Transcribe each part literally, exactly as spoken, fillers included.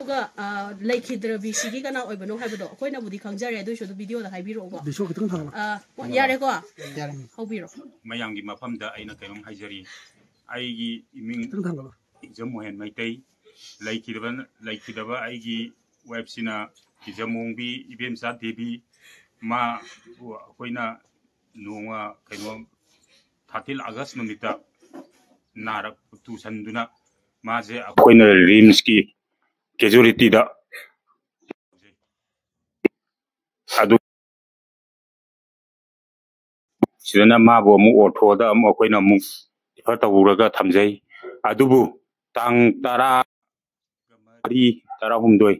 ꯑꯗꯨꯒ, ꯑ, ꯂꯩꯈꯤꯗ꯭ꯔꯕꯤꯁꯤꯒꯤ ꯀꯅꯥ ꯑꯣꯏꯕꯅꯣ ꯍꯥꯏꯕꯗꯣ ꯑꯩꯈꯣꯏꯅꯕꯨꯗꯤ ꯈꯪꯖꯔꯦ, ꯑꯗꯨ ꯑꯣꯏꯁꯨ ꯑꯗꯨ ꯚꯤꯗꯤꯑꯣꯗ ꯍꯥꯏꯕꯤꯔꯛꯑꯣꯀꯣ꯫ ꯕꯤꯁꯣ ꯈꯤꯇꯪ ꯊꯥꯡꯒꯠꯂꯣ꯫ ꯑ, ꯑꯣ, ꯌꯥꯔꯦꯀꯣ? ꯌꯥꯔꯦ꯫ ꯍꯧꯕꯤꯔꯣ꯫ ꯃꯌꯥꯝꯒꯤ ꯃꯐꯝꯗ ꯑꯩꯅ ꯀꯩꯅꯣꯝ ꯍꯥꯏꯖꯔꯤ꯫ ꯑꯩꯒꯤ ꯏꯃꯤꯡ ꯈꯤꯇꯪ ꯊꯥꯡꯒꯠꯂꯣ꯫ ꯏꯖꯝ ꯃꯣꯍꯦꯟ ꯃꯩꯇꯩ꯫ ꯂꯩꯈꯤꯗꯕ, ꯂꯩꯈꯤꯗꯕ ꯑꯩꯒꯤ ꯋꯥꯏꯐꯁꯤꯅ ꯏꯖꯝ ꯃꯣꯡꯕꯤ ꯏꯕꯦꯝꯆꯥ ꯗꯦꯕꯤ꯫ ꯃꯥ ꯑꯩꯈꯣꯏꯅ ꯅꯣꯡꯃ ꯀꯩꯅꯣ ꯊꯥꯔꯇꯤꯟ ꯑꯥꯒꯁ ꯅꯨꯃꯤꯠꯇ ꯅꯥꯔꯛ ꯇꯨꯁꯟꯗꯨꯅ ꯃꯥꯁꯦ ꯑꯩꯈꯣꯏꯅ ꯔꯤꯝꯁꯀꯤ ꯀꯦꯖꯨꯋꯦꯂꯤꯇꯤꯗ ꯑꯗꯨ ꯁꯤꯗꯅ ꯃꯥꯕꯨ ꯑꯃꯨꯛ ꯑꯣꯊꯣꯗ ꯑꯃꯨꯛ ꯑꯩꯈꯣꯏꯅ ꯑꯃꯨꯛ ꯔꯤꯐꯔ ꯇꯧꯔꯒ ꯊꯝꯖꯩ꯫ ꯑꯗꯨꯕꯨ ꯇꯥꯡ ꯇꯔꯥ ꯃꯔꯤ, ꯇꯔꯥꯍꯨꯝꯗꯣꯏ,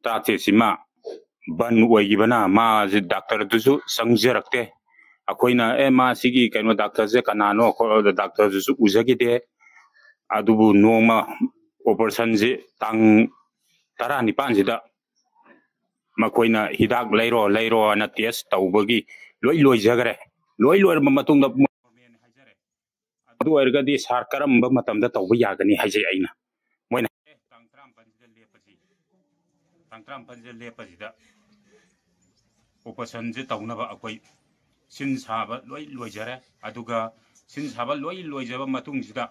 ꯇꯔꯥꯇꯔꯦꯠꯁꯤꯃ ꯕꯟ ꯑꯣꯏꯈꯤꯕꯅ ꯃꯥꯁꯦ ꯗꯥꯛꯇꯔꯗꯨꯁꯨ ꯆꯪꯖꯔꯛꯇꯦ꯫ ꯑꯩꯈꯣꯏꯅ, "ꯑꯦ, ꯃꯥ ꯁꯤꯒꯤ ꯀꯩꯅꯣ ꯗꯥꯛꯇꯔꯁꯦ ꯀꯅꯥꯅꯣ?" ꯈꯣꯠꯂꯣ, ꯗꯥꯛꯇꯔꯗꯨꯁꯨ ꯎꯖꯈꯤꯗꯦ꯫ ꯑꯗꯨꯕꯨ ꯅꯣꯡꯃ ꯑꯣꯄꯔꯦꯁꯟꯁꯦ ꯇꯥꯡ ꯇꯔꯥꯅꯤꯄꯥꯟꯁꯤꯗ ꯃꯈꯣꯏꯅ ꯍꯤꯗꯥꯛ ꯂꯩꯔꯣ, ꯂꯩꯔꯣꯅ ꯇꯦꯁ ꯇꯧꯕꯒꯤ ꯂꯣꯏ ꯂꯣꯏꯖꯈ꯭ꯔꯦ꯫ ꯂꯣꯏ ꯂꯣꯏꯔꯕ ꯃꯇꯨꯡꯗ ꯃꯣꯏ ꯍꯥꯏꯖꯔꯦ꯫ ꯑꯗꯨ ꯑꯣꯏꯔꯒꯗꯤ ꯁꯥꯔ ꯀꯔꯝꯕ ꯃꯇꯝꯗ ꯇꯧꯕ ꯌꯥꯒꯅꯤ ꯍꯥꯏꯖꯩ ꯑꯩꯅ꯫ ꯃꯣꯏꯅ, "ꯑꯦ, ꯇꯥꯡ ꯇꯔꯥꯃꯥꯄꯟꯁꯤꯗ ꯂꯦꯞꯄꯁꯤ꯫ ꯇꯥꯡ ꯇꯔꯥꯃꯥꯄꯟꯁꯤꯗ ꯂꯦꯞꯄꯁꯤꯗ ꯑꯣꯄꯔꯦꯁꯟꯁꯦ ꯇꯧꯅꯕ ꯑꯩꯈꯣꯏ ꯁꯤꯟ ꯁꯥꯕ ꯂꯣꯏ ꯂꯣꯏꯖꯔꯦ꯫ ꯑꯗꯨꯒ ꯁꯤꯟ ꯁꯥꯕ ꯂꯣꯏ ꯂꯣꯏꯖꯔꯕ ꯃꯇꯨꯡꯁꯤꯗ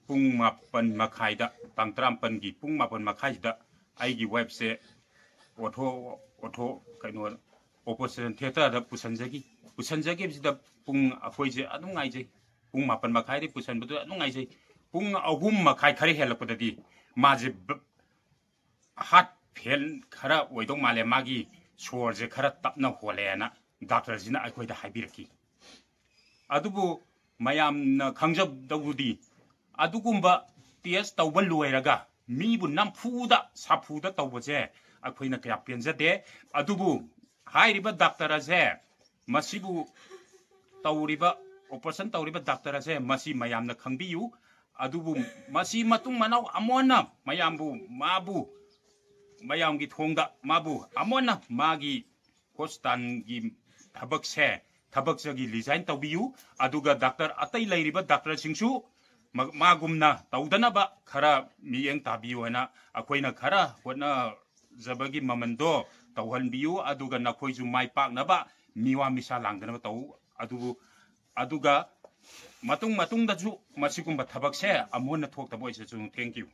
ꯄꯨꯡ ꯃꯥꯄꯟ ꯃꯈꯥꯏꯗ, ꯇꯥꯡ ꯇꯔꯥꯃꯥꯄꯟꯒꯤ ꯄꯨꯡ ꯃꯥꯄꯟ ꯃꯈꯥꯏꯁꯤꯗ ꯑꯩꯒꯤ ꯋꯥꯏꯐꯁꯦ ꯑꯣꯊꯣ, ꯑꯣꯊꯣ, ꯀꯩꯅꯣ, ꯑꯣꯄꯔꯦꯁꯟ ꯊꯤꯌꯦꯇꯔꯗ ꯄꯨꯁꯟꯖꯈꯤ꯫ ꯄꯨꯁꯟꯖꯈꯤꯕꯁꯤꯗ ꯄꯨꯡ, ꯑꯩꯈꯣꯏꯁꯦ ꯑꯗꯨꯝ ꯉꯥꯏꯖꯩ꯫ ꯄꯨꯡ ꯃꯥꯄꯟ ꯃꯈꯥꯏꯗꯒꯤ ꯄꯨꯁꯟꯕꯗꯨꯗ ꯑꯗꯨꯝ ꯉꯥꯏꯖꯩ꯫ ꯄꯨꯡ ꯑꯍꯨꯝ ꯃꯈꯥꯏ ꯈꯔ ꯍꯦꯜꯂꯛꯄꯗꯗꯤ ꯃꯥꯁꯦ ꯕ-, ꯍꯥꯔꯠ ꯐꯦꯜ ꯈꯔ ꯑꯣꯏꯗꯧ ꯃꯥꯜꯂꯦ, ꯃꯥꯒꯤ ꯁꯣꯔꯁꯦ ꯈꯔ ꯇꯞꯅ ꯍꯣꯜꯂꯦꯅ ꯗꯥꯛꯇꯔꯁꯤꯅ ꯑꯩꯈꯣꯏꯗ ꯍꯥꯏꯕꯤꯔꯛꯈꯤ꯫ ꯑꯗꯨꯕꯨ ꯃꯌꯥꯝꯅ ꯈꯪꯖꯗꯧꯕꯗꯤ, ꯑꯗꯨꯒꯨꯝꯕ ꯇꯦꯁ ꯇꯧꯕ ꯂꯣꯏꯔꯒ ꯃꯤꯕꯨ ꯅꯝꯐꯨꯗ ꯁꯥꯐꯨꯗ ꯇꯧꯕꯁꯦ ꯑꯩꯈꯣꯏꯅ ꯀꯌꯥ ꯄꯦꯟꯖꯗꯦ꯫ ꯑꯗꯨꯕꯨ ꯍꯥꯏꯔꯤꯕ ꯗꯥꯛꯇꯔ ꯑꯁꯦ, ꯃꯁꯤꯕꯨ ꯇꯧꯔꯤꯕ, ꯑꯣꯄꯔꯦꯁꯟ ꯇꯧꯔꯤꯕ ꯗꯥꯛꯇꯔ ꯑꯁꯦ, ꯃꯁꯤ ꯃꯌꯥꯝꯅ ꯈꯪꯕꯤꯌꯨ꯫ ꯑꯗꯨꯕꯨ ꯃꯁꯤ ꯃꯇꯨꯡ ꯃꯅꯥꯎ ꯑꯃꯨꯛ ꯍꯟꯅ ꯃꯌꯥꯝꯕꯨ, ꯃꯥꯕꯨ, ꯃꯌꯥꯝꯒꯤ ꯊꯣꯡꯗ ꯃꯥꯕꯨ ꯑꯃꯨꯛ ꯍꯟꯅ ꯃꯥꯒꯤ ꯍꯣꯁꯄꯤꯇꯥꯜꯒꯤ ꯊꯕꯛꯁꯦ, ꯊꯕꯛꯁꯤꯒꯤ ꯔꯤꯖꯥꯏꯟ ꯇꯧꯕꯤꯌꯨ꯫ ꯑꯗꯨꯒ ꯗꯥꯛꯇꯔ ꯑꯇꯩ ꯂꯩꯔꯤꯕ ꯗꯥꯛꯇꯔꯁꯤꯡꯁꯨ ꯃ- ꯃꯥꯒꯨꯝꯅ ꯇꯧꯗꯅꯕ ꯈꯔ ꯃꯤꯠꯌꯦꯡ ꯇꯥꯕꯤꯌꯨ ꯍꯥꯏꯅ ꯑꯩꯈꯣꯏꯅ ꯈꯔ ꯍꯣꯠꯅꯖꯕꯒꯤ ꯃꯃꯜꯗꯣ ꯇꯧꯍꯟꯕꯤꯌꯨ, ꯑꯗꯨꯒ ꯅꯈꯣꯏꯁꯨ ꯃꯥꯏ ꯄꯥꯛꯅꯕ ꯃꯤꯋꯥ ꯃꯤꯁꯥ ꯂꯥꯡꯗꯅꯕ ꯇꯧ꯫ ꯑꯗꯨꯕꯨ ꯑꯗꯨꯒ ꯃꯇꯨꯡ ꯃꯇꯨꯡꯗꯁꯨ ꯃꯁꯤꯒꯨꯝꯕ ꯊꯕꯛꯁꯦ ꯑꯃꯨꯛ ꯍꯟꯅ ꯊꯣꯛꯇꯕ ꯑꯣꯏꯁꯁꯅꯨ꯫ Thank you꯫